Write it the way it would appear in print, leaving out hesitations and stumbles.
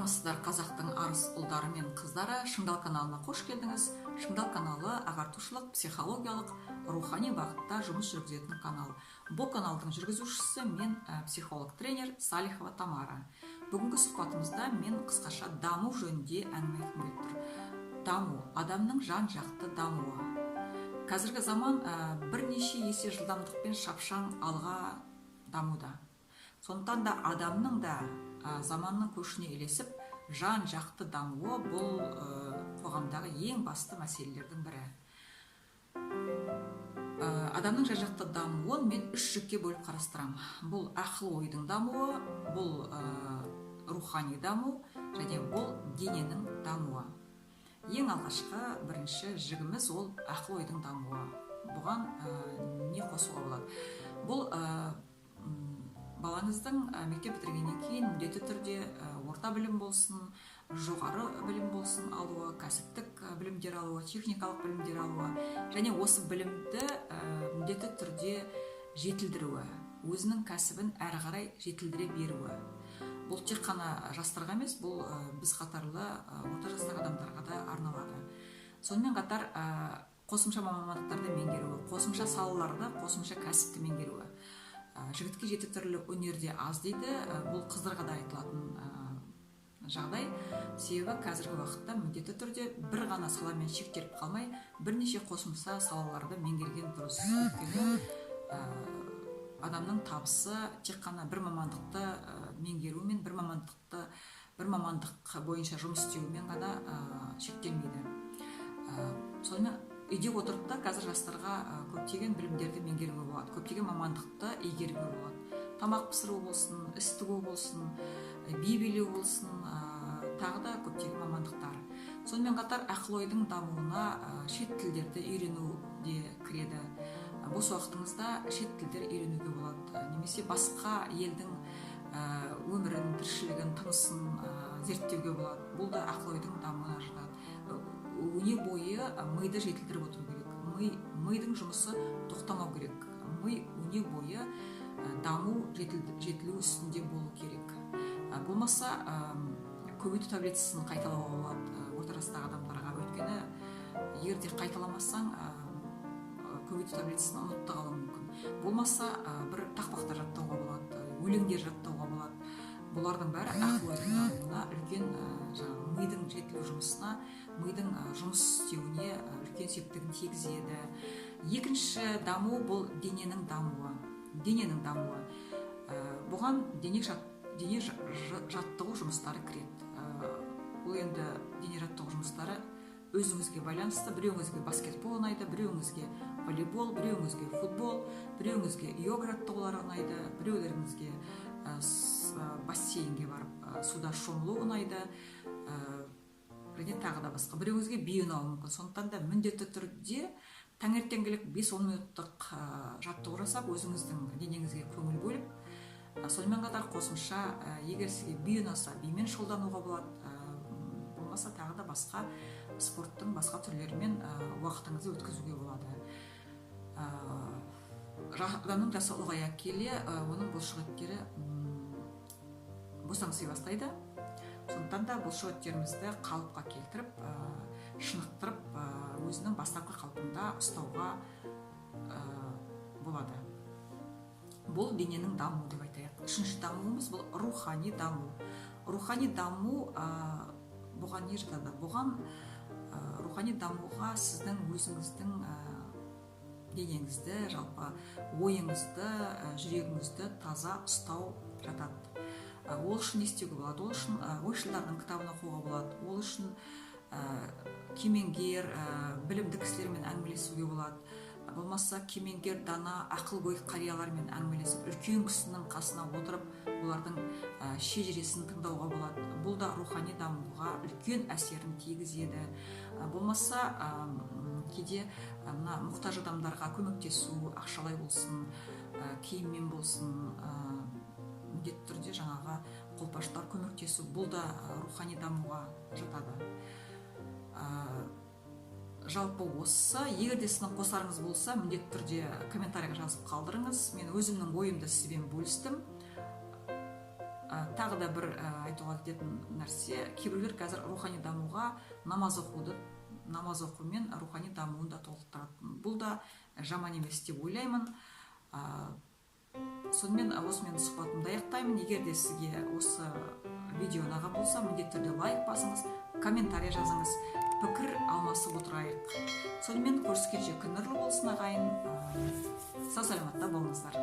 Армысыздар, қазақтың арыс ұлдары мен қыздары! Шыңдал каналына қош келдіңіз! Шыңдал каналы – ағартушылық, психологиялық, рухани бағытта жұмыс жүргізетін канал. Бұл каналдың жүргізушісі мен, психолог тренер Салихова Тамара. Бүгінгі сұхбатымызда мен қысқаша даму жөнінде әңгіме айтқым келіп тұр. Даму – адамның жан жақты дамуы. Қазіргі заман бірнеше есе жылдамдықпен шапшаң алға дамуда. Сондықтан да адамның да заманның көшіне ілесіп, жан жақты дамуы – бұл қоғамдағы ең басты мәселелердің бірі. Адамның жан жақты дамуын мен үш жікке бөліп қарастырамын. Бұл ақыл ойдың дамуы, бұл рухани даму және бұл дененің дамуы. Ең алғашқы, бірінші жігіміз – ол ақыл ойдың дамуы. Бұған не қосуға болады? Бұл балаңыздың мектеп бітіргеннен кейін міндетті түрде орта білім болсын, жоғары білім болсын алуы, кәсіптік білімдер алуы, техникалық білімдер алуы және осы білімді міндетті түрде жетілдіруі, өзінің кәсібін әрі қарай жетілдіре беруі. Бұл тек қана жастарға емес, бұл біз қатарлы орта жастағы адамдарға да арналады. Сонымен қатар қосымша мамандықтарды меңгеруі, қосымша салаларды, қосымша кәсіпті меңгеруі. Жігітке жеті түрлі өнер де аз дейді. Бұл қыздарға да айтылатын жағдай, себебі қазіргі уақытта міндетті түрде бір ғана саламен шектеліп қалмай, бірнеше қосымша салаларды меңгерген дұрыс. Өйткені адамның табысы тек қана бір мамандықты меңгерумен, бір мамандық бойынша жұмыс істеумен ғана шектелмейді. Сонымен үйде отырып та қазір жастарға көптеген білімдерді меңгеруге болады, көптеген мамандықты игеруге болады: тамақ пісіру болсын, іс тігу болсын, би билеу болсын, тағы да көптеген мамандықтар. Сонымен қатар ақыл ойдың дамуына шет тілдерді үйрену де кіреді. Бос уақытыңызда шет тілдер үйренуге болады немесе басқа елдің өмірін, тіршілігін, тынысын зерттеуге болады. Бұл да ақыл ойдың дамуына жатады. Өне бойы миды жетілдіріп отыру керек. Мидың жұмысы тоқтамау керек. Ми өне бойы даму, жетілу үстінде болу керек. Болмаса көбейту таблицасын қайталауға болады орта жастағы адамдарға, өйткені егер де қайталамасаң, көбейту таблицасын ұмытып та қалуың мүмкін. Болмаса бір тақпақтар жаттауға болады, өлеңдер жаттауға болады. Бұлардың бәрі ақыл ойдың дамуына үлкен, жаңағы мидың жетілу жұмысына, мидың жұмыс істеуіне үлкен септігін тигізеді. Екінші даму – бұл дененің дамуы. Дененің дамуы. Бұған дене жаттығу жұмыстары кіреді. Бұл енді дене жаттығу жұмыстары өзіңізге байланысты: біреуіңізге баскетбол ұнайды, біреуіңізге волейбол, біреуіңізге футбол, біреуіңізге йога жаттығулары ұнайды, біреулеріңізге бассейнге барып, суда шомылу ұнайды және тағы да басқа, біреуіңізге би ұнауы мүмкін. Сондықтан да міндетті түрде таңертеңгілік 5-10 минуттық жаттығу жасап, өзіңіздің денеңізге көңіл бөліп, сонымен қатар қосымша, егер сізге би ұнаса, бимен шұғылдануға болады, болмаса тағы да басқа спорттың басқа түрлерімен уақытыңызды өткізуге болады. Адамның жасы ұлғая келе, оның бұлшықеттері босаңси бастайды. Сондықтан да бұлшықеттерімізді қалыпқа келтіріп, шынықтырып, өзінің бастапқы қалпында ұстауға болады. Бұл дененің дамуы деп айтайық. Үшінші дамуымыз – бұл рухани даму. Рухани даму, бұған не жатады? Бұған, рухани дамуға сіздің өзіңіздің денеңізді, жалпы ойыңызды, жүрегіңізді таза ұстау жатады. Ол үшін не істеуге болады? Ол үшін ойшылдардың кітабын оқуға болады, ол үшін кемеңгер, білімді кісілермен әңгімелесуге болады. Болмаса кемеңгер, дана, ақылгөй қариялармен әңгімелесіп, үлкен кісінің қасына отырып, олардың шежіресін тыңдауға болады. Бұл да рухани дамуға үлкен әсерін тигізеді. Болмаса кейде мына мұқтаж адамдарға көмектесу, ақшалай болсын, киіммен болсын, міндетті түрде жаңағы қолпаштар, көмектесу, бұл да рухани дамуға жатады. Жалпы осы. Егер де сіздің қосарыңыз болса, міндетті түрде комментарийға жазып қалдырыңыз. Мен өзімнің ойымды сізбен бөлістім. Тағы да бір айтуға кететін нәрсе: кейбіреулер қазір рухани дамуға намаз оқуды, намаз оқумен рухани дамуын да толықтыратын. Бұл да жаман емес деп ойлаймын. Сонымен, осымен сұхбатымды аяқтаймын. Егер де сізге осы видео ұнаған болса, міндетті түрде лайк басыңыз, комментарий жазыңыз, пікір алмасып отырайық. Сонымен, көріскенше, күн нұрлы болсын, ағайын! Сау саламатта болыңыздар.